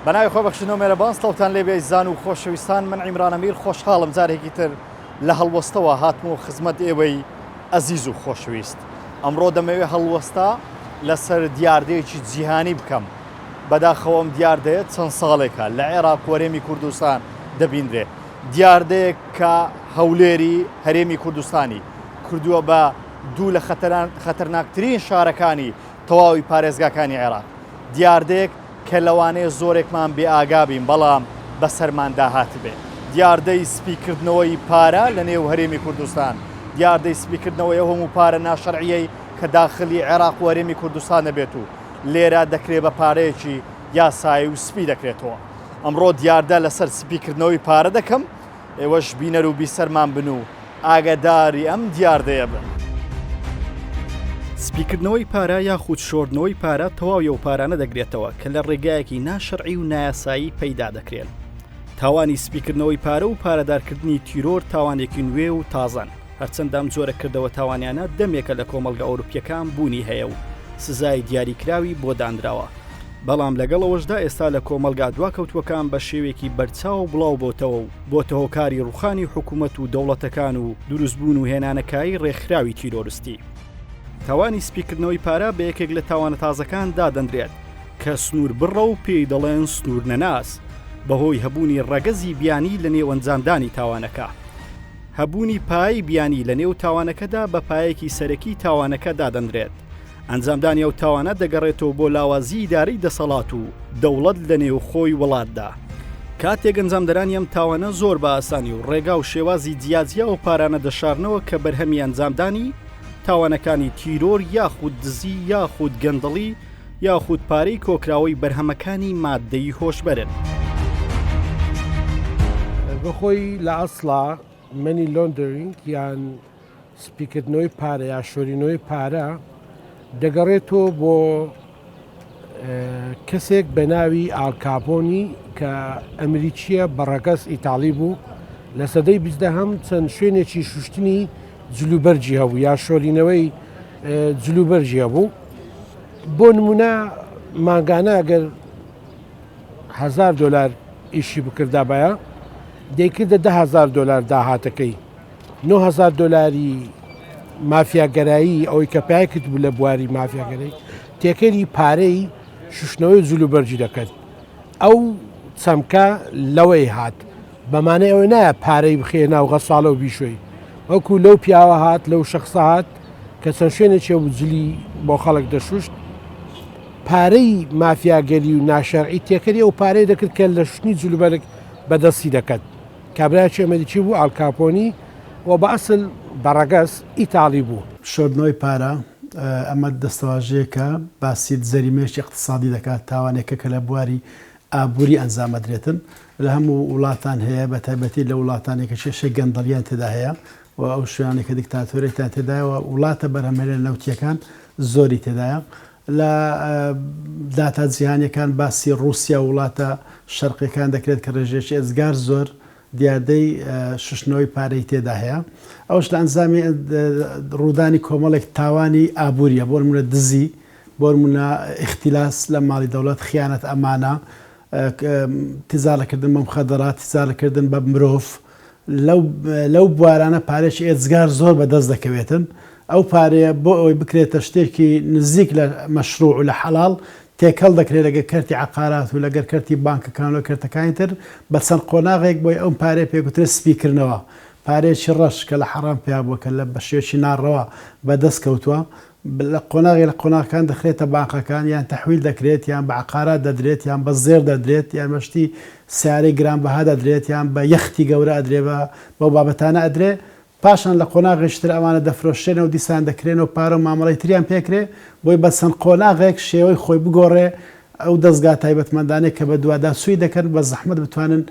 بەناوی خۆ بەخشندەو مێرەبان سڵاوتان لێبێ ئەزیزان و خۆشەویستان من عیمران ئەمیر خۆشحاڵم جارێکی تر لە هەڵوەستەوە هاتمەوە خزمەت ئێوەی ئەزیز و خۆشەویست ئەمڕۆ دەمەوێ هەڵوەستە لەسەر دیاردەیەکی جیهانی بکەم بەداخەوە ئەم دیاردەیە چەند ساڵێکە لە عێراق و هەرێمی کوردستان دەبینرێ دیاردەیەک کە هەولێری هەرێمی کوردستانی کردووە بە دوو لە خەتەرناکترین شارەکانی تەواوی پارێزگاکانی عێراق دیاردەیەک کە لەوانەیە زۆرێکمان بێ ئاگا بین بەڵام بەسەرماندا هاتبێ. دیاردەی سپیکردنەوەی پارە لە نێو هەرێمی کوردستان، دیاردەی سپیکردنەوەی ئەو هەموو پارە ناشەرعییەی کە داخلی عێراق و هەرێمی کوردستان دەبێت و لێرە دەکرێ بە پارەیەکی یاسایی و سپی دەکرێتەوە. ئەمڕۆ دیاردە لەسەر سپیکردنەوەی پارە دەکەم، ئێوەش بینەر و بیسەرمان بن و ئاگەداری ئەم دیاردەیە بن. سپیکردنەوەی پارە یاخود شۆردنەوەی پارە تەواوی ئەو پارانە دەگرێتەوە کە لە ڕێگایەکی ناشەرعی و نایاسایی پەیدا دەکرێن. تاوانی سپیکردنەوەی پارە و پارەدارکردنی تیرۆر تاوانێکی نوێ و تازەن، هەرچەندە ئەم جۆرە کردەوە تاوانیانە دەمێکە لە کۆمەڵگە ئەوروپییەکان بوونی هەیە و سزای دیاریکراوی بۆ دانراوە، بەڵام لەگەڵ ئەوەشدا ئێستا لە کۆمەڵگا دواکەوتووەکان بە شێوەیەکی بەرچاو بڵاو بۆتەوە و بۆتە هۆکاری ڕوخانی حکومەت و دەوڵەتەکان و دروستبوون و هێنانەکایەی ڕێکخراوی تیرۆرستی. تاوانی سپیکردنەوەی پارە بە یەکێک لە تاوانە تازەکان دادەنرێت کە سنووربڕە و پێی دەڵێن سنوورنەناس بەهۆی هەبوونی ڕەگەزی بیانی لە نێو ئەنجامدانی تاوانەکە. هەبوونی پایەی بیانی لە نێو تاوانەکەدا بە پایەکی سەرەکی تاوانەکە دادەنرێت. ئەنجامدانی ئەو تاوانە دەگەڕێتەوە بۆ لاوازی ئیدارەی دەسەڵات و دەوڵەت لە نێوخۆی وڵاتدا. کاتێک ئەنجامدەرانی ئەم تاوانە زۆر بە ئاسانی و ڕێگا و شێوازی جیاجیا ئەو پارانە دەشارنەوە کە بەرهەمی ئەنجامدانی تاوانەکانی تیرۆر یاخود دزی یاخود گەندەڵی یاخود پارەی کۆکراوەی بەرهەمەکانی ماددەی هۆشبەرن. بەخۆی لە ئەسڵا money laundering یان سپیکردنەوەی پارە یا شۆرینەوەی پارە دەگەڕێتەوە بۆ کەسێک بە ناوی ئالکابۆنی کە ئەمریکیە بە ڕەگەز ئیتاڵی بوو لە سەدەی بیستدەهەم چەند شوێنێکی شوشتنی جلوبەرگی هەبوو یا شۆرینەوەی جلوبەرگی هەبوو بۆ نمونە مانگانە ئەگەر هزار دلار ئیشی بکردابایە دەیکردە دههزار دلار داهاتەکەی 9000 دلاری مافیاگەرایی ئەوەی کە پای کردبوو لە بواری مافیاگەری تێکەری پارەی شوشتنەوەی جلوبەرگی دەکرد ئەو چەمکە لەوەی هات بەمانەی ئەوەی نایە پارەی بخێ ناو غەساڵە و بیشۆی وەکو لەو پیاوە هات لەو شخصە هات کە چەند شوێنێکی هەبوو جلی بۆ خەڵک دەشوشت پارەی مافیاگەری و ناشەرعی تێکەری ئەو پارەی دەکرد کە لە شوشتنی جلوبەرگ بەدەستی دەکەت کابرایەکی ئەمریکی بوو ئالکاپۆنی و بە ئەسل بە ڕەگەز ئیتاڵی بوو. شۆردنەوەی پارە، ئەمە دەستەواژەیەکە باسی جەریمەیەکی ئیقتسادی دەکات، تاوانێکە کە لە بواری ئابووری ئەنجام ئەدرێتن، لە هەموو وڵاتان هەیە، بە تایبەتی لە وڵاتانێک کە کێشەی گەندەڵیان تێدا هەیە و ئەو شوێنانەی کە دیکتاتۆریەتیان تێدایە و وڵاتە بەرهەمهێنەرە نەوتییەکان زۆری تێدایە. لە داتا جیهانیەکان باسی ڕووسیا و وڵاتە شەرقیەکان دەکرێت کە ڕێژەیەکی ئێجگار زۆر دیاردەی شوشتنەوەی پارەی تێدا هەیە ئەوش لە ئەنجامی ڕوودانی کۆمەڵێک تاوانی ئابووریە بۆ نمونە دزی بۆ نمونە ئیختیلاس لە ماڵی دەوڵەت خیانەت ئەمانە تجارەکردن بە مخدرات تجارەکردن بە مرۆڤ لەو لەو بوارانە پارەیەکی ئێجگار زۆر بە دەست دەکەوێتن، ئەو پارەیە بۆ ئەوەی بکرێتە شتێکی نزیک لە مەشروع و لە حەڵاڵ تێکەڵ دەکرێت لەگەر کەرتی عەقارات و لەگەر کەرتی بانکەکان و لە کەرتەکانی تر بە چەند قۆناغێک بۆی ئەو پارەیە پێگوترێت سپیکردنەوە پارەیەکی ڕەش کە لە حەڕام پیا بووە کە لە بە شێوەیەکی ناڕەوا بە دەست کەوتووە لە قۆناغێک لە قۆناغەکان دەخرێتە بانقەکان یان تەحویل دەکرێت یان بە عەقارات دەدرێت یان بە زێڕ دەدرێت یان بە شتی سەیارەی گرانبەها دەدرێت یان بە یەختی گەورە ئەدرێ بە بەو بابەتانە ئەدرێ پاشان لە قۆناغێکی تر ئەوانە دەفرۆشرێنەوە دیسان دەکرێنەوە پارە و مامەڵەی تریان پێکرێ بۆی بە چەند قۆناغێک شێوەی خۆی بگۆڕێ ئەو دەزگا تایبەتمەندانەی کە بەدواداچووی دەکەن بە زەحمەت بتوانن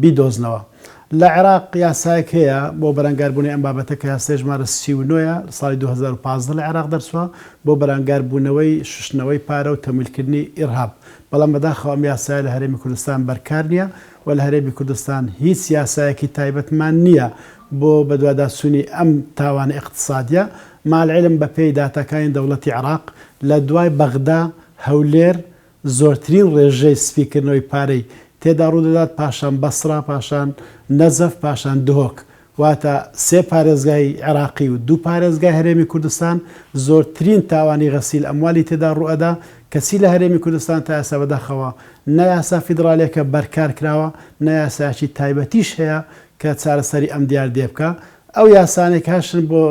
بیدۆزنەوە. لە عێراق یاسایەک هەیە بۆ بەرەنگاربوونەوەی ئەم بابەتە کە یاسای ژمارە 39 ە لە ساڵی 2015 لە عێراق دەرچووە بۆ بەرانگاربوونەوەی شوشتنەوەی پارە و تەمویلکردنی ئیرهاب بەڵام بەداخەوە ئەم یاسایە لە هەرێمی کوردستان بەرکار نییە و لە هەرێمی کوردستان هیچ یاسایەکی تایبەتمان نییە بۆ بەدواداچوونی ئەم تاوانە ئیقتسادیە مع العلم بەپێی داتاکانی دەوڵەتی عێراق لە دوای بەغدا هەولێر. زۆرترین ڕێژەی سپیکردنەوەی پارەی تێدا ڕوودەدات، پاشان بەسڕا، پاشان نەجەف، پاشان دهۆک. واتە سێ پارێزگای عێراقی و دوو پارێزگای هەرێمی کوردستان زۆرترین تاوانی غەسیل ئەموالی تێدا ڕووئەدا، کەچی لە هەرێمی کوردستان تا ئێستا بەداخەوە نە یاسا فیدڕالیەکە بەرکار کراوە، نە یاسایەکی تایبەتیش هەیە کە چارەسەری ئەم دیاردەیە بکا. ئەو یاسانەی کە هەشن بۆ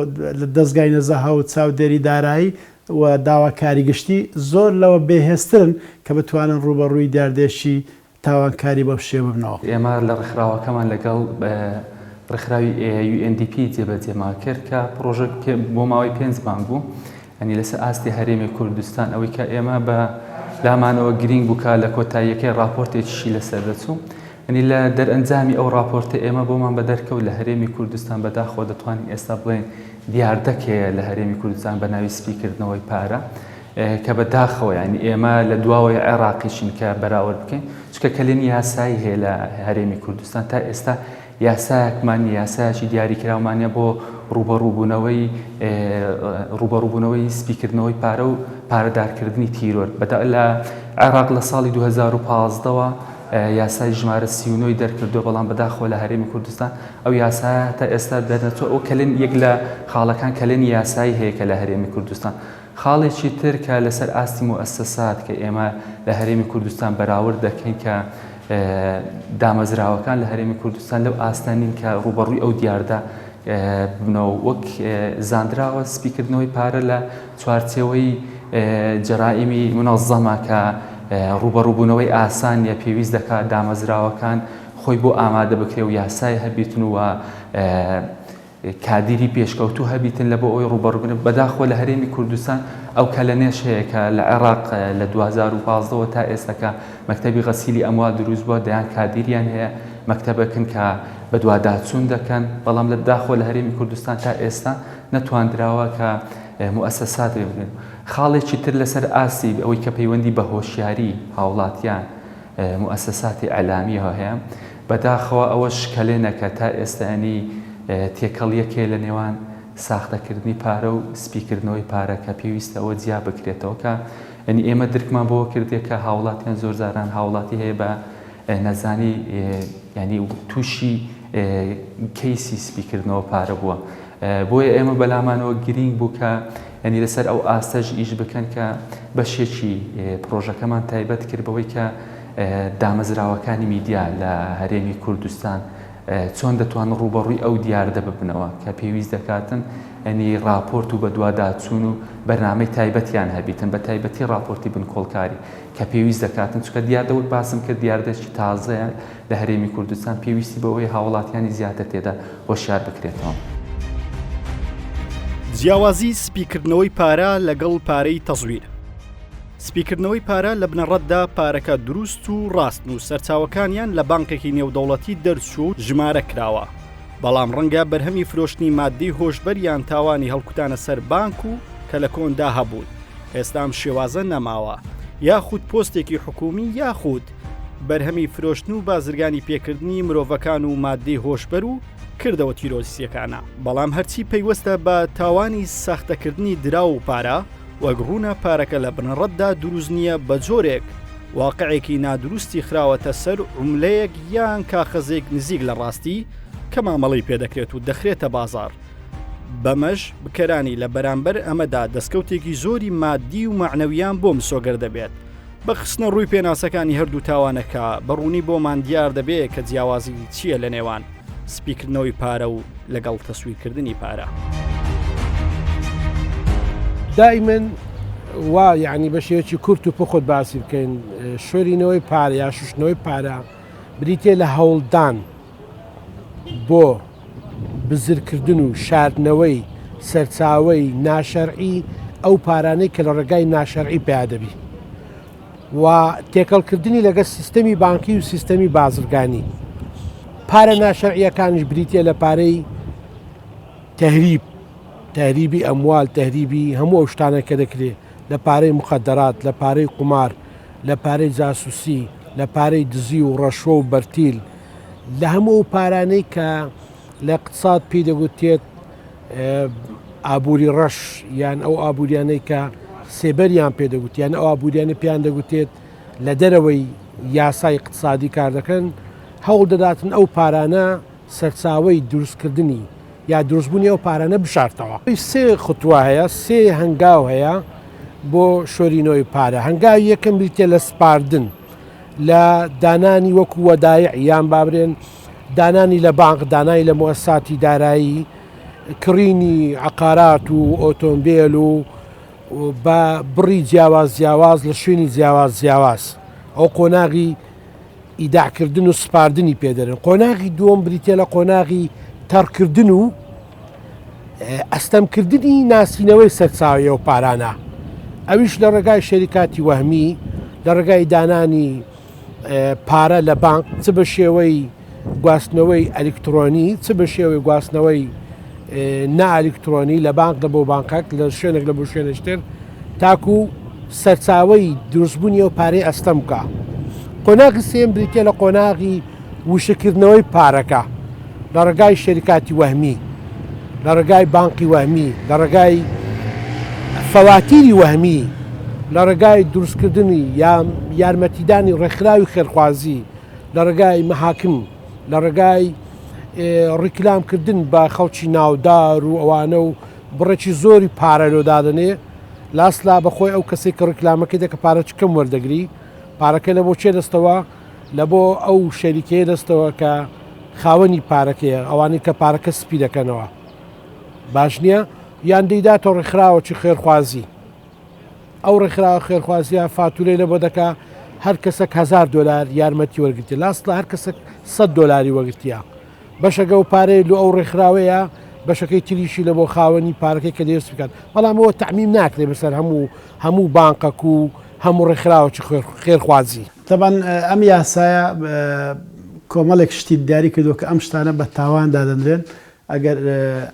دەزگای نەزاهە و چاودێری دارایی و داواکاری گشتی زۆر لەوە بێهێزترن کە بتوانن ڕووبەڕووی دیاردەیەکی تاوانکاری بەو شێوە ببنەوە. ئێمە لە ڕێکخراوەکەمان لەگەڵ ڕێکخراوی UNDP جێبەجێمان کرد کە پڕۆژە بۆ ماوەی پێنج مانگ بوو ینی لەسەر ئاستی هەرێمی کوردستان ئەوەی کە ئێمە بە لامانەوە گرینگ بوو کە لە کۆتاییەکەی ڕاپۆرتێکیشی لەسەر دەچوو ینی لە دەرئەنجامی ئەو ڕاپۆرتە ئێمە بۆمان بە دەرکەوت لە هەرێمی کوردستان بەداخەوە دەتوانین ئێستا بڵێن دیاردەک هەیە لە هەرێمی کوردستان بە ناوی سپیکردنەوەی پارە کە بە داخەوە یانی ئێمە لە دواوەی عێراقیشین کە بەراورد بکەین چونکە کەلێنی یاسایی هەیە لە هەرێمی کوردستان تا ئێستا یاسایەکمان نیە یاسایەکی دیاریکراومان نیە بۆ ڕووبەڕووبوونەوەی ڕووبەڕووبوونەوەی سپیکردنەوەی پارە و پارەدارکردنی تیرۆر لە عێراق لە ساڵی 2015ەوە یاسای ژمارە 39 دەرکردووە بەڵام بەداخەوە لە هەرێمی کوردستان ئەو یاسایە تا ئێستا دەرنەچووە ئەو کەلێن یەک لە خاڵەکان کەلێنی یاسایی هەیە کە لە هەرێمی کوردستان خاڵێکی تر کە لەسەر ئاستی موئەسەسات کە ئێمە لە هەرێمی کوردستان بەراورد دەکەین کە دامەزراوەکان لە هەرێمی کوردستان لەو ئاستە نین کە ڕووبەڕووی ئەو دیاردە ببنەوە وەک زاندراوە سپیکردنەوەی پارە لە چوارچێوەی جەرائیمی منەزەمە کە ڕووبەڕووبوونەوەی ئاسان نیە پێویست دەکات دامەزراوەکان خۆی بۆ ئامادە بکرێ و یاسای هەبیتن و کادیری پێشکەوتوو هەبیتن لە بۆ ئەوەی ڕووبەڕوو بن بەداخەوە لە هەرێمی کوردستان ئەو کەلەنێش هەیە کە لە عێراق لە 2015 وە تا ئێستا کە مەکتەبی غەسیلی ئەموال دروست بووە دەیان کادیریان هەیە مەکتەبەکن کە بەدواداچوون دەکەن بەڵام لە داخەوە لە هەرێمی کوردستان تا ئێستا نەتواندراوە کە موئەسەسات بگرن خاڵێکی تر لەسەر ئاستی ئەوەی کە پەیوەندی بە هۆشیاری هاوڵاتیان موئەسەساتی ئیعلامیەوە هەیە بەداخەوە ئەوەش کەلێنەکە تا ئێستا یانی تێکەڵیەک هەیە لە نێوان ساختەکردنی پارە و سپیکردنەوەی پارە کە پێویستە ئەوە جیا بکرێتەوە کە یانی ئێمە درکمان بەوە کردیە کە هاوڵاتیان زۆر جاران هاوڵاتی هەیە بە نەزانی یانی تووشی کەیسی سپیکردنەوە پارە بووە بۆیە ئێمە بەلامانەوە گرینگ بوو کە یانی لەسەر ئەو ئاستەش ئیش بکەن کە بەشێکی پڕۆژەکەمان تایبەت کرد بەوەی کە دامەزراوەکانی میدیا لە هەرێمی کوردستان چۆن دەتوانن ڕووبەڕووی ئەو دیاردە ببنەوە کە پێویست دەکاتن ئەنی ڕاپۆرت و بەدواداچوون و بەرنامەی تایبەتیان هەبیتن بە تایبەتی ڕاپۆرتی بنکۆڵکاری کە پێویست دەکاتن چونکە دیاردە وەک باسم کرد دیاردەکی تازەیە لە هەرێمی کوردستان پێویستی بەوەی هاوڵاتیانی زیاتر تێدا هۆشیار بکرێتەوە. جیاوازی سپیکردنەوەی پارە لەگەڵ پارەی تەزویر. سپیکردنەوەی پارە لە بنەڕەتدا پارەکە دروست و ڕاستن و سەرچاوەکانیان لە بانقێکی نێودەوڵەتی دەرچووە و ژمارە کراوە، بەڵام ڕەنگە بەرهەمی فرۆشتنی ماددەی هۆشبەر یان تاوانی هەڵکوتانە سەر بانک و کە لە کۆندا هەبوون ئێستا ئەم شێوازە نەماوە یاخود پۆستێکی حکومی یاخود بەرهەمی فرۆشتن و بازرگانی پێکردنی مرۆڤەکان و ماددەی هۆشبەر و کردەوە تیرۆریستیەکانە بەڵام هەرچی پەیوەستە بە تاوانی ساختەکردنی دراو و پارە وەک ڕوونە پارەکە لە بنەڕەتدا دروست نییە بە جۆرێک واقعێکی نادروستی خراوەتە سەر عوملەیەک یان کاخەزێک نزیک لە ڕاستی کە مامەڵەی پێدەکرێت و دەخرێتە بازاڕ بەمەش بکەرانی لە بەرامبەر ئەمەدا دەستکەوتێکی زۆری مادی و مەعنەویان بۆ مسۆگەر دەبێت. بە خستنە ڕووی پێناسەکانی هەردوو تاوانەکە بە ڕوونی بۆمان دیار دەبێ کە جیاوازی چییە لە نێوان سپیکردنەوەی پارە و لەگەڵ تەسویرکردنی پارە. دائیمەن وا یعنی بە شێوەیەکی کورت و پوخت باسی بکەین شۆرینەوەی پارە یا شوشتنەوەی پارە بریتە لە هەوڵدان بۆ بزرکردن و شاردنەوەی سەرچاوەی ناشەرعی ئەو پارانەی کە لە ڕێگای ناشەرعی پیا دەبی و تێکەڵکردنی لەگەڵ سیستەمی بانکی و سیستەمی بازرگانی. پارە ناشەرعیەکانیش بریتە لە پارەی تهریب، تهریبی ئەموال، تهریبی هەموو ئەو شتانە کە دەکرێت لە پارەی مخدرات، لە پارەی قومار، لە پارەی جاسوسی، لە پارەی دزی و ڕەشوە و بەرتیل، لە هەموو ئەو پارانەی کە لە اقتصاد پێی دەگوترێت ئابووری ڕەش یان ئەو ئابووریانەی کە سێبەریان پێ دەگوت یان ئەو ئابووریانە پێیان دەگوتێت لە دەرەوەی یاسای اقتصادی کار دەکەن هەوڵ دەداتن ئەو پارانە سەرچاوەی دروستکردنی یا دروستبوونی ئەو پارانە بشارتەوە. سێ ختوە هەیە، سێ هەنگاو هەیە بۆ شۆرینەوەی پارە، هەنگاوی یەکەم بریتیە لە سپاردن، لە دانانی وەکو وەدایع یان بابرێن دانانی لە بانق، دانانی لە موئەسساتی دارایی، کڕینی عەقارات و ئۆتۆمبێل و بە بڕی جیاواز جیاواز لە شوێنی جیاواز جیاواز. ئەو قۆناغی ئیداعکردن و سپاردنی پێ دەرێن. قۆناغی دووەم بریتیە لە قۆناغی تەڕکردن و ئەستەمکردنی ناسینەوەی سەرچاوەی ئەو پارانە، ئەویش لە ڕێگای شەریکاتی وەهمی، لە ڕێگای دانانی پارە لە بانک چ بە شێوەی گواستنەوەی ئەلیکترۆنی چ بە شێوەی گواستنەوەی نائەلیکترۆنی لە بانک لە بۆ بانکەک لە شوێنێک لە بۆ شوێنێکتر تاکو سەرچاوەی دروستبوونی ئەو پارەی ئەستەم بکا. قۆناغی سێیەم بریتیە لە قۆناغی وشککردنەوەی پارەکە لە ڕێگای شەریکاتی وەهمی، لە ڕێگای بانقی وەهمی، لە ڕێگای فەواتیری وەهمی، لە ڕێگای دروستکردنی یا یارمەتیدانی ڕێکخراوی خێرخوازی، لە ڕێگای مەحاکم، لە ڕێگای ڕیکلامکردن بە خەڵکی ناودار و ئەوانە و بڕێکی زۆری پارە لۆ دادەنێ، لاسلا بە خۆی ئەو کەسەی کە ڕیکلامەکەی دەکە پارەکی کەم وەردەگری، پارەکە لە بۆ کێ دەستەوە؟ لە بۆ ئەو شەریکەیە دەستەوە کە خاوەنی پارەکەیە، ئەوانەی کە پارەکە سپی دەکەنەوە. باش نییە؟ یان دەیداتە ڕێکخراوەکی خێرخوازی. ئەو ڕێکخراوە خێرخوازیە فاتورەی لە بۆ دەکا هەر کەسێک هەزار دۆلار یارمەتی وەرگرتیە لاسڵا هەر کەسێک 100 دۆلاری وەگرتیە بەشەکە و پارەی لۆ ئەو ڕێکخراوەیە بەشەکەی تریشی لە بۆ خاوەنی پارەکەی کە دەیست بکات بەڵام ئەوە تەعمیم ناکرێت بەسەر هەموو هەموو بانقەک و هەموو ڕێکخراوەکی خێرخوازی. تەبعەن ئەم یاسایە کۆمەڵێک شتی دیاری کردووە کە ئەم شتانە بە تاوان دادەنرێن ئەگەر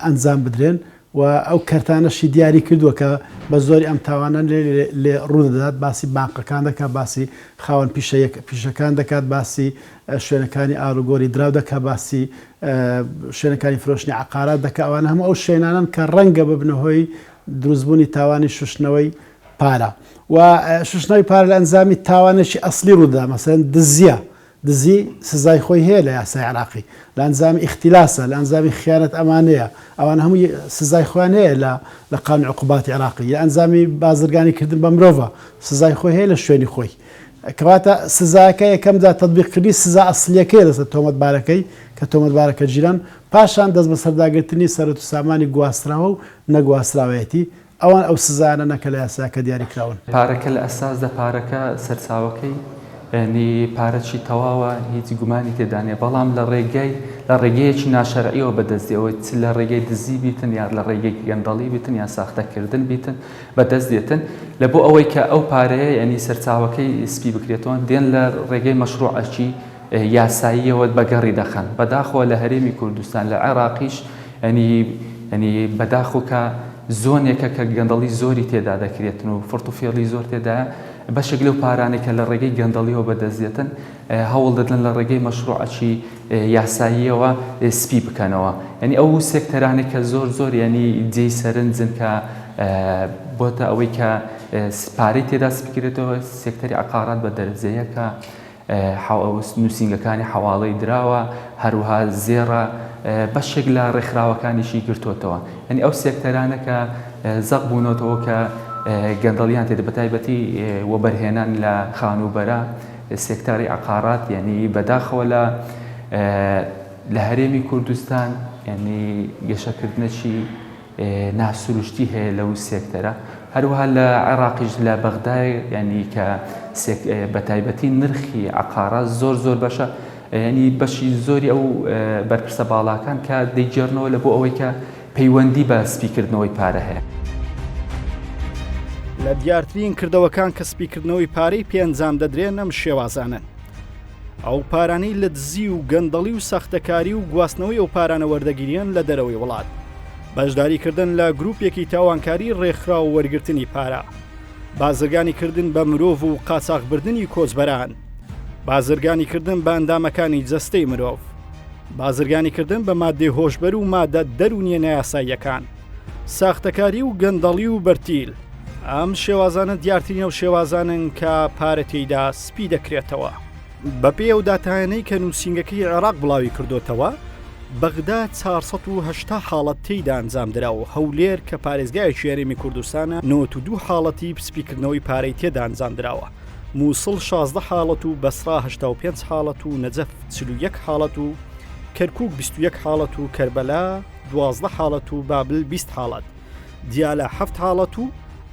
ئەنجام بدرێن و ئەو کەرتانەشی دیاری کردووە کە بە زۆری ئەم تاوانە لێ ڕوودەدات، باسی بانقەکان دەکات، باسی خاوەن پیشەکان دەکات، باسی شوێنەکانی ئاڵوگۆری دراو دەکات، باسی شوێنەکانی فرۆشتنی عەقارات دەکات، ئەوانە هەموو ئەو شوێنانەن کە ڕەنگە ببنە هۆی دروستبوونی تاوانی شوشتنەوەی پارە و شوشتنەوەی پارە لە ئەنجامی تاوانێکی ئەسڵی ڕوودەدات، مەسەلەن دزییە، دزی سزای خۆی هەیە لە یاسای عێراقی، لە ئەنجامی ئیختیلاسە، لە ئەنجامی خیانەت ئەمانەیە، ئەوانە هەمووی سزای خۆیان هەیە لە لە قانون عقوباتی عێراقی، لە ئەنجامی بازرگانی کردن بە مرۆڤە سزای خۆی هەیە لە شوێنی خۆی. کەواتە سزاکە یەکەم جار تەتبیق کردنی سزا ئەسڵیەکەیە لەسەر تۆمەتبارەکەی کە تۆمەتبارەکە گیران، پاشان دەستبەسەرداگرتنی سەروەت و سامانی گواستراوە و نەگواستراوەیەتی، ئەوان ئەو سزایانە نە کە لە یاساکە دیاری کراون. پارەکە لە ئەساسدا پارەکە سەرچاوەکەی یانی پارەکی تەواوە هیچ گومانی تێدا نیە بەڵام لە ڕێگای لە ڕێگەیەکی ناشەرعیەوە بەدەست دێ ئەوە چ لە ڕێگەی دزی بیتن یان لە ڕێگەی گەندەڵی بیتن یان ساختەکردن بیتن بەدەست دێتن لە بۆ ئەوەی کە ئەو پارەیە یانی سەرچاوەکەی سپی بکرێتەوە دێن لە ڕێگەی مەشروعەکی یاساییەوە بەگەڕی دەخەن بەداخەوە لە هەرێمی کوردستان لە عێراقیش ینی ینی بەداخۆ کە زۆنێکە کە گەندەڵی زۆری تێدا دەکرێتن و فڕت و فێڵی زۆر تێدایە بەشێک لەو پارانەی کە لە ڕێگەی گەندەڵیەوە بەدەست دێتن هەوڵ دەدەن لە ڕێگەی مەشروعەکی یاساییەوە سپی بکەنەوە یعنی ئەو سێکتەرانەی کە زۆر زۆر ینی جێی سەرنجن کە بۆتە ئەوەی کە پارەی تێدا سپکرێتەوە سێکتەری عقارات بە دەرەجەیەکە نووسینگەکانی حەواڵەی دراوە، هەروەها زێڕە بەشێک لە ڕێکخراوەکانیشی گرتۆتەوە. یانی ئەو سێکتەرانە کە زەق بوونەتەوە کە گەندەڵیان تێدا بەتایبەتی وەبەرهێنان لە خانووبەرە، سێکتەری عەقارات یانی بەداخەوە لە لە هەرێمی کوردستان یانی گەشەکردنێکی ناسروشتی هەیە لەو سێکتەرە هەروەها لە عێراقیش لە بەغدای ینی کە بە تایبەتی نرخی عقارە زۆر زۆر بەشە ینی بەشی زۆری ئەو بەرپرسە باڵاکان کە دەیگێڕنەوە لە بۆ ئەوەی کە پەیوەندی بە سپیکردنەوەی پارە هەیە. لە دیارترین کردەوەکان کە سپیکردنەوەی پارەی پێ ئەنجام دەدرێن ئەم شێوازانەن. ئەو پارانەی لە دزی و گەندەڵی و ساختەکاری و گواستنەوەی ئەو پارانە وەردەگیرێن لە دەرەوەی وڵات. بەشداریکردن لە گروپێکی تاوانکاری ڕێکخراو و وەرگرتنی پارە. بازرگانیکردن بە مرۆڤ و قاچاخبردنی کۆچبەران. بازرگانیکردن بە ئەندامەکانی جەستەی مرۆڤ. بازرگانیکردن بە مادەی هۆشبەر و مادە دەروونیە نایاساییەکان. ساختەکاری و گەندەڵی و بەرتیل. ئەم شێوازانە دیارترین ئەو شێوازانەن کە پارە تێیدا سپی دەکرێتەوە. بەپێی ئەو داتایانەی کە نووسینگەکەی عێراق بڵاوی کردۆتەوە، بەغدا 480 حاڵەت تێیدا ئەنجامدرا و هەولێر کە پارێزگایەکی هەرێمی کوردستانە 92 حاڵەتی سپیکردنەوەی پارەی تێدا ئەنجامدراوە. مووسڵ 16 حاڵەت و بەسڕا 85 حاڵەت و نەجەف 41 حاڵەت و کەرکوک 21 حاڵەت و کەربەلا 12 حاڵەت و بابل 20 حاڵەت. دیالە حەفت حاڵەت و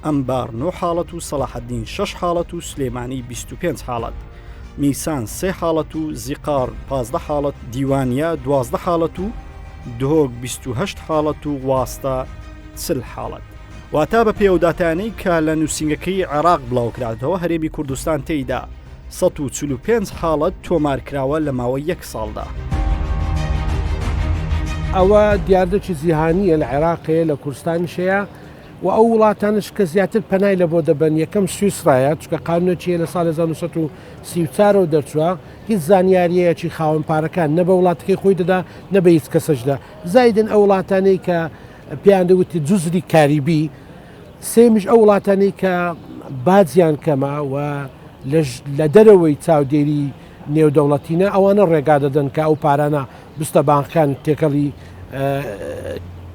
ئەنبار نۆ حاڵەت و سەڵاحەدین شەش حاڵەت و سلێمانی 25 حاڵەت میسان سێ حاڵەت و زیقار 15 حاڵەت دیوانیە 12 حاڵەت و دهۆک 28 حاڵەت و واستە چل حاڵەت. واتا بە پێوداتانەی کە لە نووسینگەکەی عێراق بڵاوکراتەوە هەرێمی کوردستان تێیدا 145 حاڵەت تۆمارکراوە لە ماوەی یەک ساڵدا. ئەوە دیاردەکی جیهانییە لە عێراق هەیە لە کوردستانیش هەیە و ئەو وڵاتانش کە زیاتر پەنای لە بۆ دەبەن یەکەم سویسرایە چونکە قانونێکی هەیە لە ساڵی 1934 ەوە دەرچووە هیچ زانیارییەکی خاوەن پارەکان نە بە وڵاتەکەی خۆی دەدا نە بە هیچ کەسەشدا زایدن ئەو وڵاتانەی کە پێیان دەگوتی جوزری کاریبی سێیەمیش ئەو وڵاتانەی کە باجیان کەمە و لە دەرەوەی چاودێری نێودەوڵەتینە ئەوانە ڕێگا دەدەن کە ئەو پارانە بستە بانقەکان تێکەڵی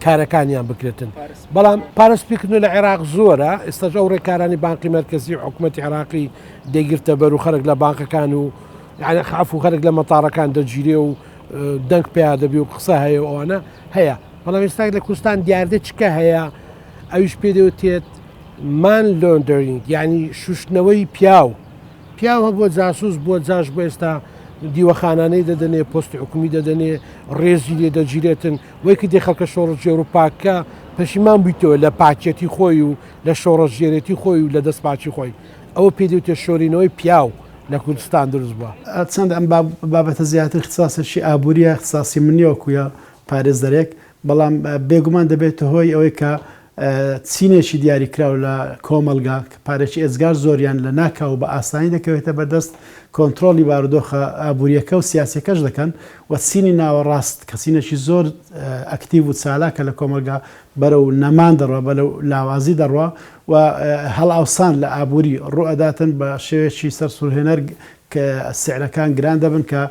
کارەکانیان بکرێتن بەڵام پارە سپیکردن لە عێراق زۆرە ئێستاش ئەو ڕێکارانی بانقی مەرکەزی و حکوومەتی عێراقی دەیگرتە بەر و خەرک لە بانقەکان و خاف و خەرک لە مەتارەکان دەگیرێ و دەنگ پیا دەبی و قسە هەیە و ئەوانە هەیە بەڵام ئێستا لە کوردستان دیاردە چکە هەیە ئەویش پێ دەوترێت man laundering یعنی شوشتنەوەی پیاو پیاو هەبووە جاسوس بووە جاش بۆ ئێستا دیوەخانانەی دەدەنێ پۆستی حکومی دەدەنێ ڕێزی لێ دەگیرێتن وەی کردی خەڵکە شۆڕشگێڕ و پاکە پەشیمان بوویتەوە لە پاکێتی خۆی و لە شۆڕشگێرێتی خۆی و لە دەست پاکی خۆی ئەوە پێ دەوترێت شۆرینەوەی پیاو لە کوردستان دروست بووە. چەند ئەم بابەتە زیاتر اختصاصێکی ئابووریە اختصاصی من نیە وەکو پارێزەرێک، بەڵام بێگومان دەبێتە هۆی ئەوەی کە چینێکی دیاریکراو لە کۆمەڵگا کە پارێکی ئێجگار زۆریان لە ناکاو و بە ئاسانی دەکەوێتە بەردەست کۆنترۆڵی بارودۆخە ئابوورییەکە و سیاسییەکەش دەکەن و چینی ناوەڕاست کە چینێکی زۆر ئەکتیڤ و چالاکە لە کۆمەڵگا بەرەو نەمان دەڕوا بەرەو لاوازی دەڕوا و هەڵئاوسان لە ئابووری ڕووئەداتن بە شێوەیەکی سەرسوڕهێنەر کە سعرەکان گران دەبن کە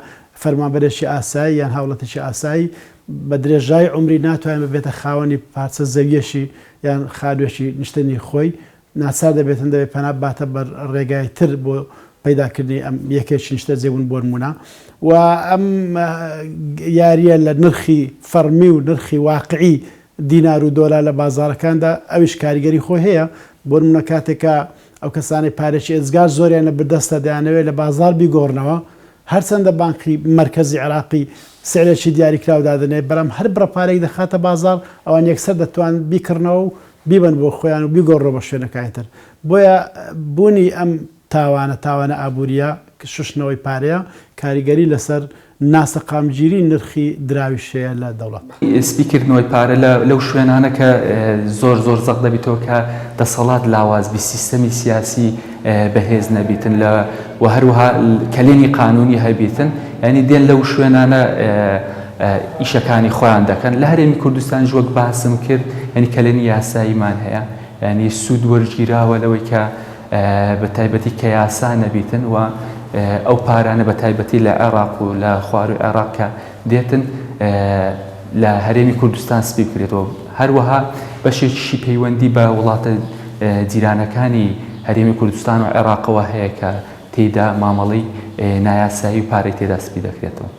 فەرمانبەرێکی ئاسایی یان هاوڵاتیی ئاسایی بە درێژایی عومری ناتوانێت ببێتە خاوەنی پارچە زەویەکی یان خانوێکی نیشتەنی خۆی، ناچار دەبێتن دەبێت پەنا بباتە بەر ڕێگای تر بۆ پەیداکردنی ئەم یەکێکی نیشتەجێبوون بۆنموونە و ئەم یارییە لە نرخی فەڕمی و نرخی واقعی دینار و دۆلار لە بازاڕەکاندا ئەویش کاریگەری خۆی هەیە بۆنموونە کاتێک کە ئەو کەسانەی پارێکی ئێجگار زۆریان لە بردەستە دەیانەوێت لە بازاڕ بیگۆڕنەوە، هەرچەندە بانقی مەرکەزی عێراقی سعرێکی دیاریکراو دادەنێت، بەڵام هەر بڕە پارەیەک دەخاتە بازاڕ ئەوان یەکسەر دەتوان بیکڕنەوە و بیبەن بۆ خۆیان و بیگۆڕنەوە بە شوێنەکانی تر. بۆیە بوونی ئەم تاوانە، تاوانە ئابوورییە، شوشتنەوەی پارەیە، کاریگەری لەسەر ناسەقامگیری نرخی دراویش هەیە لە دەوڵەت. سپی کردنەوەی پارە لە لەو شوێنانە کە زۆر زۆر زەق دەبیتەوە کە دەسەڵات لاواز بی سیستەمی سیاسی بەهێز نەبیتن لە و هەروەها کەلێنی قانونی هەبیتن یعنی دێن لەو شوێنانە ئیشەکانی خۆیان دەکەن لە هەرێمی کوردستانیش وەک باسم کرد یعنی کەلێنی یاساییمان هەیە یعنی سوود وەرگیراوە لەوەی کە بە تایبەتی کە یاسا نەبیتن و ئەو پارانە بە تایبەتی لە عێراق و لە خواروی عێراق کە دێتن لە هەرێمی کوردستان سپی بکرێتەوە هەروەها بەشێکیشی پەیوەندی بە وڵاتە جیرانەکانی هەرێمی کوردستان و عێراقەوە هەیە کە تێیدا مامەڵەی نایاسایی و پارەی تێدا سپی دەکرێتەوە.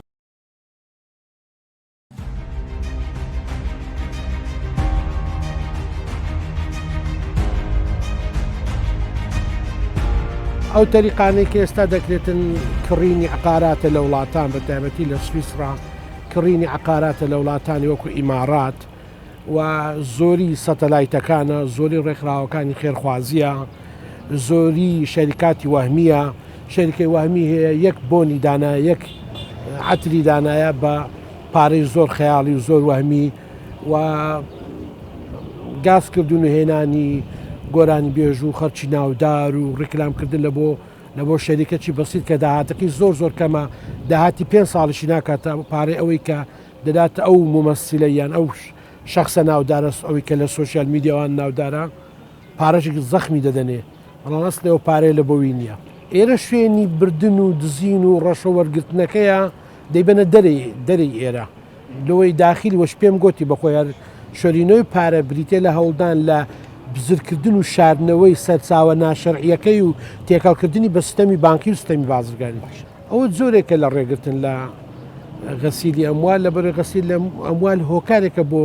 ئەو تەریقانەی کە ئێستا دەکرێتن کڕینی عقاراتە لە وڵاتان بە تایبەتی لە سویسرا کڕینی عقاراتە لە وڵاتانی وەکو ئیمارات و زۆری سەتەلایتەکانە زۆری ڕێکخراوەکانی خێرخوازیە زۆری شەریکاتی وەهمیە شەریکەی وەهمی هەیە یەک بۆنی دانا یەک عەتری دانایە بە پارەی زۆر خەیاڵی و زۆر وەهمی و گازکردن و هێنانی گۆرانی بێژ و خەرچی ناودار و ڕیکلامکردن لە بۆ لە بۆ شەریکەکی بەسیت کە داهاتەکەی زۆر زۆر کەمە داهاتی پێ ساڵیشی ناکاتە پارەی ئەوەی کە دەداتە ئەو مومەسیلە یان ئەو شەخسە ناودارە ئەوەی کە لە سۆشیال میدیاوان ناودارە. پارەشێکی زەخمی دەدەنێ بەڵام ئەسڵی ئەو پارەیە لە بۆوی نییە. ئێرە شوێنی بردن و دزین و ڕەشە وەرگرتنەکەیە دەیبەنە دەرێ دەرێی ئێرە لەوەی داخیلی وەش پێم گۆتی بەخۆی هەر شۆرینەوەی پارە بریتیە لە هەوڵدان لە بزرکردن و شاردنەوەی سەرچاوە ناشەرعیەکەی و تێکەڵکردنی بە سیستەمی بانکی و سیستەمی بازرگانی. ئەوە جۆرێکە لە ڕێگرتن لە غەسیلی ئەموال، لەبەرئەوەی غەسیل ئەموال هۆکارێکە بۆ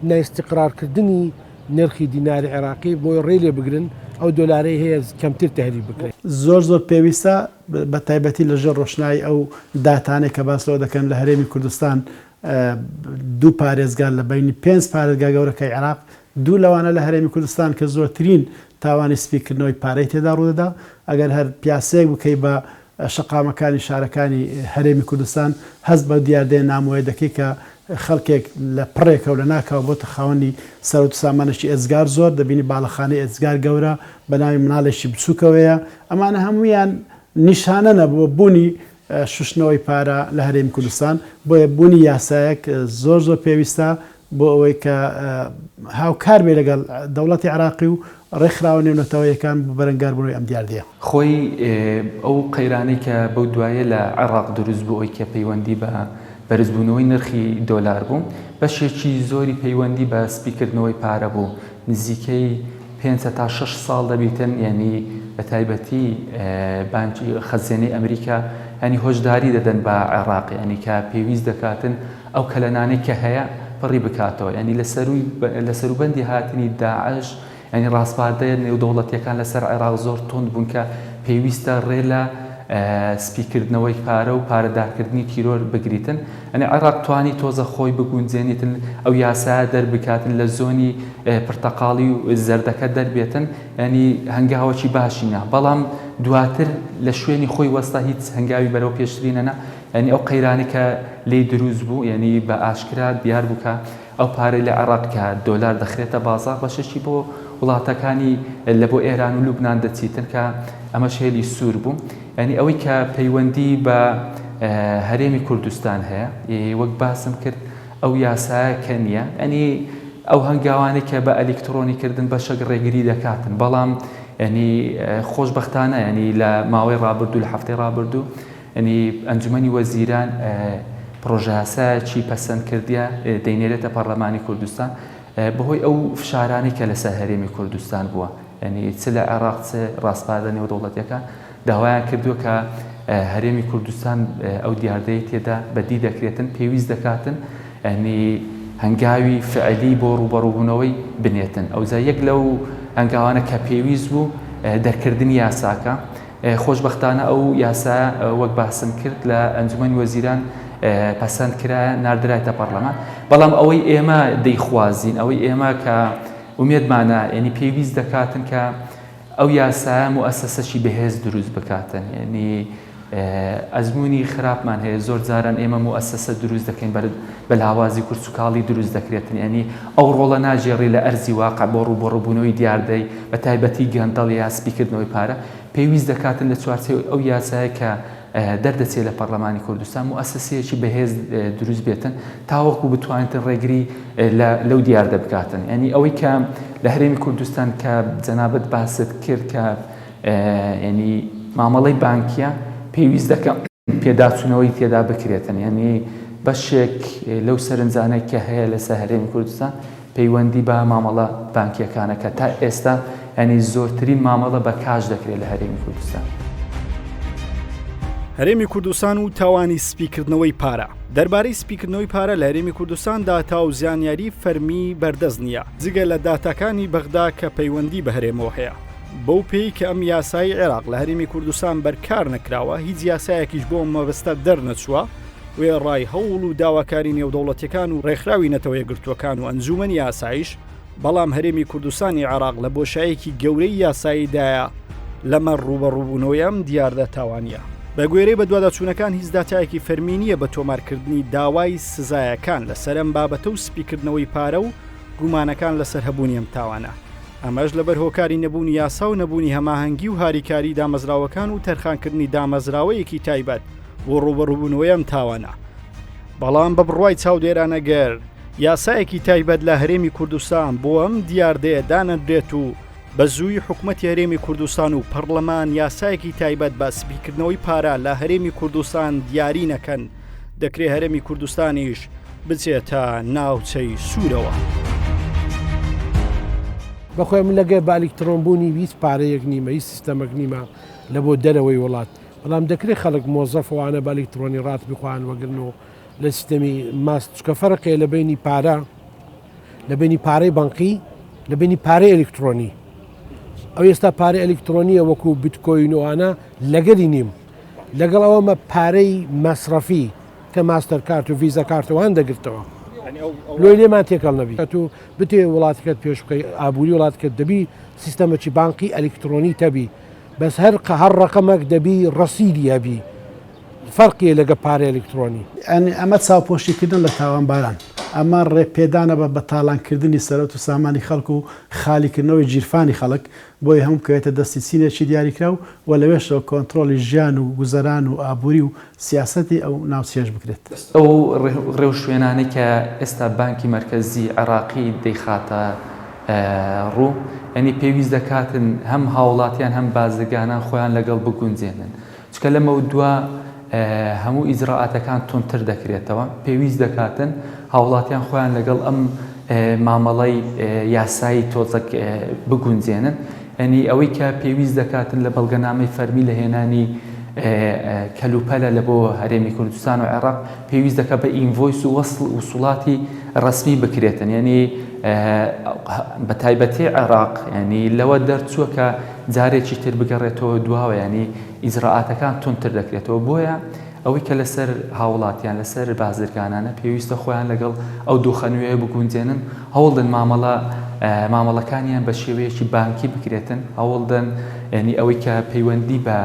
نائیستیقرارکردنی نرخی دیناری عێراقی، بۆیە ڕێی لێ بگرن ئەو دۆلارەی هەیە کەمتر تەهریب بکرێت. زۆر زۆر پێویستە بە تایبەتی لە ژێر ڕۆشنایی ئەو داتانەی کە باس لەوە دەکەن لە هەرێمی کوردستان دوو پارێزگا لە بەینی پێنج پارێزگا گەورەکەی عێراق دوو لەوانە لە هەرێمی کوردستان کە زۆرترین تاوانی سپیکردنەوەی پارەی تێدا ڕوودەدا ئەگەر هەر پیاسەیەک بکەی بە شەقامەکانی شارەکانی هەرێمی کوردستان هەست بەو دیاردەیە نامۆیە دەکەی کە خەڵکێک لە پڕێکەوە لە ناکاو بۆتە خاوەنی سەرەوت و سامانێکی ئێجگار زۆر، دەبینی باڵەخانەی ئێجگار گەورە بە ناوی مناڵێکی بچووکەوەیە، ئەمانە هەموویان نیشانەنە بۆ بوونی شوشتنەوەی پارە لە هەرێمی کوردستان، بۆیە بوونی یاسایەک زۆر زۆر پێویستە بۆ ئەوەی کە هاوکار بێ لەگەڵ دەوڵەتی عێراقی و ڕێکخراوە نێونەتەوەیەکان بۆ بەرەنگاربوونەوەی ئەم دیاردەیە. خۆی ئەو قەیرانەی کە بەو دوایە لە عێراق دروست بوو ئەوی کە پەیوەندی بە بەرزبوونەوەی نرخی دۆلار بوو بەشێکی زۆری پەیوەندی بە سپیکردنەوەی پارە بوو نزیکەی پێنج هەتا شەش ساڵ دەبیتن یانی بە تایبەتی بانکی خەزێنەی ئەمریکا یانی هۆشداری دەدەن بە عێراق یانی کە پێویست دەکاتن ئەو کەلەنانەی کە هەیە پڕی بکاتەوە یانی لە سەروی لە سەروبەندی هاتنی داعش یانی ڕاسپاردە نێودەوڵەتیەکان لەسەر عێراق زۆر توند بوون کە پێویستە ڕێ لە سپیکردنەوەی پارە و پارەدارکردنی تیرۆر بگریتن یانی عێراق توانی تۆزە خۆی بگونجێنیتن ئەو یاسایە دەربکاتن لە زۆنی پرتەقاڵی و زەردەکە دەربێتن یانی هەنگاوەکی باشی نا بەڵام دواتر لە شوێنی خۆی وەستا هیچ هەنگاوی بەرەو پێشتری نەنا یانی ئەو قەیرانی کە لێی دروست بوو یانی بە ئاشکرا دیار بوو کە ئەو پارەی لە عێراق کە دۆلار دەخرێتە بازاڕ بەشێکی بۆ وڵاتەکانی لە بۆ ئێران و لوبنان دەچیتن کە ئەمەش هێلی سوور بوو یانی ئەوەی کە پەیوەندی بە هەرێمی کوردستان هەیە وەک باسم کرد ئەو یاسایە کە نییە ینی ئەو هەنگاوانەی کە بە ئەلیکترۆنی کردن بەشەک ڕێگری دەکاتن بەڵام ینی خۆشببختانە ینی لە ماوەی ڕابردوو لە هەفتەی ڕابردوو ینی ئەنجومەنی وەزیران پرۆژەیاسایەکی پەسەند کردیە دەینێرێتە پەرلەمانی کوردستان بەهۆی ئەو فشارانەی کە لەسەر هەرێمی کوردستان بووە ینی چ لە عێراق چ ڕاسپاردە نێودەوڵەتیەکان داوایان کردووە کە هەرێمی کوردستان ئەو دیاردەی تێدا بەدی دەکرێتن پێویست دەکاتن ینی هەنگاوی فعلی بۆ ڕووبەڕووبوونەوەی بنێتن ئەوجا یەک لەو هەنگاوانە کە پێویست بوو دەرکردنی یاساکە خۆشبەختانە ئەو یاسایە وەک باسم کرد لە ئەنجومەنی وەزیران پەسەند کرایە ناردرایتە پەرلەمان بەڵام ئەوەی ئێمە دەیخوازین ئەوەی ئێمە کە ئومێدمانە یعنی پێویست دەکاتن کە ئەو یاسایە موئەسەسەکی بەهێز دروست بکاتن یعنی ئەزموونی خراپمان هەیە زۆر جاران ئێمە موئەسەسە دروست دەکەین بە لاوازی کورچ و کاڵی دروست دەکرێتن یعنی ئەو ڕۆڵە ناگێڕی لە ئەرزی واقع بۆ ڕووبەڕووبوونەوەی دیاردەی بە تایبەتی گەندەڵی یا سپیکردنەوەی پارە پێویست دەکاتن لە چوارچێوەی ئەو یاسایە کە دەردەچێت لە پەرلەمانی کوردستان موئەسەسەیەکی بەهێز دروست بێتن تاوەکو بتوانێتن ڕێگری لەو دیاردە بکاتن یعنی ئەوەی کە لە هەرێمی کوردستان کە جەنابت باست کرد کە یعنی مامەڵەی بانکیە پێویست دەکەم پێداچوونەوەی تێدا بکرێتن یعنی بەشێک لەو سەرنجانەی کە هەیە لەسەر هەرێمی کوردستان پەیوەندی بە مامەڵە بانکیەکانە کە تا ئێستا یانی زۆرترین مامەڵە بە کاش دەکرێت لە هەرێمی کوردستان. هەرێمی کوردستان و تاوانی سپیکردنەوەی پارە دەربارەی سپیکردنەوەی پارە لە هەرێمی کوردستان داتا و زانیاری فەرمی بەردەست نییە جگە لە داتاکانی بەغدا کە پەیوەندی بە هەرێمەوە هەیە بەو پێی کە ئەم یاسای عێراق لە هەرێمی کوردستان بەرکار نەکراوە هیچ یاسایەکیش بۆ مەبەستە دەرنەچووە وێڕای هەوڵ و داواکاری نێودەوڵەتیەکان و ڕێکخراوی نەتەوە یەکگرتووەکان و ئەنجوومەنی ئاسایش، بەڵام هەرێمی کوردستانی عێراق لە بۆشایەکی گەورەی یاساییدایە لەمەڕ ڕووبەڕووبوونەوەی ئەم دیاردە تاوانییە. بە گوێرەی بەدواداچوونەکان هیچ داتایەکی فەرمی نییە بە تۆمارکردنی داوای سزایەکان لەسەر ئەم بابەتە و سپیکردنەوەی پارە و گومانەکان لەسەر هەبوونی ئەم تاوانە، ئەمەش لەبەر هۆکاری نەبوونی یاسا و نەبوونی هەماهەنگی و هاریکاری دامەزراوەکان و تەرخانکردنی دامەزراوەیەکی تایبەت بۆ ڕووبەڕووبوونەوەی ئەم تاوانە. بەڵام بە بڕوای چاودێران ئەگەر یاسایەکی تایبەت لە هەرێمی کوردستان بۆ ئەم دیاردەیە دانەنرێت و. بە زوویی حکومەتی هەرێمی کوردستان و پەڕلەمان یاسایەکی تایبەت بە سپیکردنەوەی پارە لە هەرێمی کوردستان دیاری نەکەن، دەکرێ هەرێمی کوردستانیش بچێتە ناوچەی سوورەوە. بەخۆی من لەگەر بە ئەلیکترۆن بوونی هیچ پارەیەک نیمە هیچ سیستەمەک نیمە لە بۆ دەرەوەی وڵات بەڵام دەکرێت خەڵک مۆزەف وانە بە ئەلیکترۆنی ڕاتبی خۆیان وەگرن و لە سیستەمی ماست چکە فەرق هەیە لە بینی پارە لە بینی پارەی بانقی لە بینی پارەی ئەلیکترۆنی ئەو ئێستا پارەی ئەلیکترۆنیە وەکو بیتکۆین و ئەوانە لەگەری نیم لەگەڵ ئەوەمە پارەی مەسرەفی کە ماستەر کارت و ڤیزا کارتەوان دەگرتەوە لۆی لێمان تێکەڵ نەبی تو بتێ وڵاتەکەت پێش بخەی ئابووری وڵاتەکەت دەبی سیستەمەکی بانقی ئەلیکترۆنی تەبی بەس هەر هەر ڕقەمەک دەبی ڕەسیدی هەبی فەرقیە لەگە پارەی ئەلیکترۆنی. یانی ئەمە چاوپۆشی کردن لە تاوانباران، ئەمە ڕێ پێدانە بە بەتاڵان کردنی سەرەوت و سامانی خەڵک و خالی کردنەوەی گیرفانی خەڵک، بۆیە هەموو بکەوێتە دەستی چینێکی دیاریکراو و لەوێشەوە کۆنترۆڵی ژیان و گوزەران و ئابووری و سیاسەتی ئەو ناوچەیەش بکرێت. ئەو ڕێوشوێنانەی کە ئێستا بانکی مەرکەزی عێراقی دەیخاتە ڕوو، یانی پێویست دەکاتن هەم هاوڵاتیان هەم بازرگانان خۆیان لەگەڵ بگونجێنن. چونکە لەمەودوا هەموو ئیجرائاتەکان توندتر دەکرێتەوە، پێویست دەکاتن هاوڵاتیان خۆیان لەگەڵ ئەم مامەڵەی یاسایی تۆزەک بگونجێنن، یانی ئەوەی کە پێویست دەکاتن لە بەڵگەنامەی فەرمی لە هێنانی کەلوپەلە لە بۆ هەرێمی کوردستان و عێراق پێویست دەکات بە invoice و وەسڵ وسوڵاتی ڕەسمی بکرێتن یانی بە تایبەتی عێراق یانی لەوە دەرچووە کە جارێکی تر بگەڕێتەوە دواوە یانی ئیجرائاتەکان توندتر دەکرێتەوە بۆیە ئەوەی کە لەسەر هاوڵاتیان لەسەر بازرگانانە پێویستە خۆیان لەگەڵ ئەو دۆخە نوێیە بگونجێنن هەوڵدەن مامەڵە مامەڵەکانیان بە شێوەیەکی بانکی بکرێتن هەوڵدەن یعنی ئەوەی کە پەیوەندی بە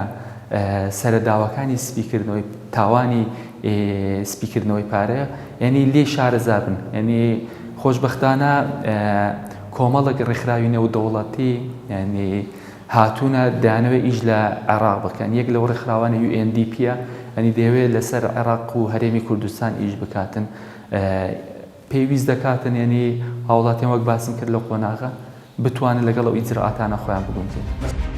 سەرەداوەکانی سپیکردنەوەی تاوانی سپیکردنەوەی پارەیە یعنی لێ شارەزابن یعنی خۆشبەختانە کۆمەڵێک ڕێکخراوی نێودەوڵەتی یعنی هاتوونە دەیانەوێت ئیش لە عێراق بکەن، یەک لەو ڕێکخراوانە UNDP یە، یانی دەیەوێت لەسەر عێراق و هەرێمی کوردستان ئیش بکاتن، پێویست دەکاتن یانی هاوڵاتیان وەک باسم کرد لەو قۆناغە بتوانن لەگەڵ ئەو ئیجرائاتانە خۆیان بگونجێنن.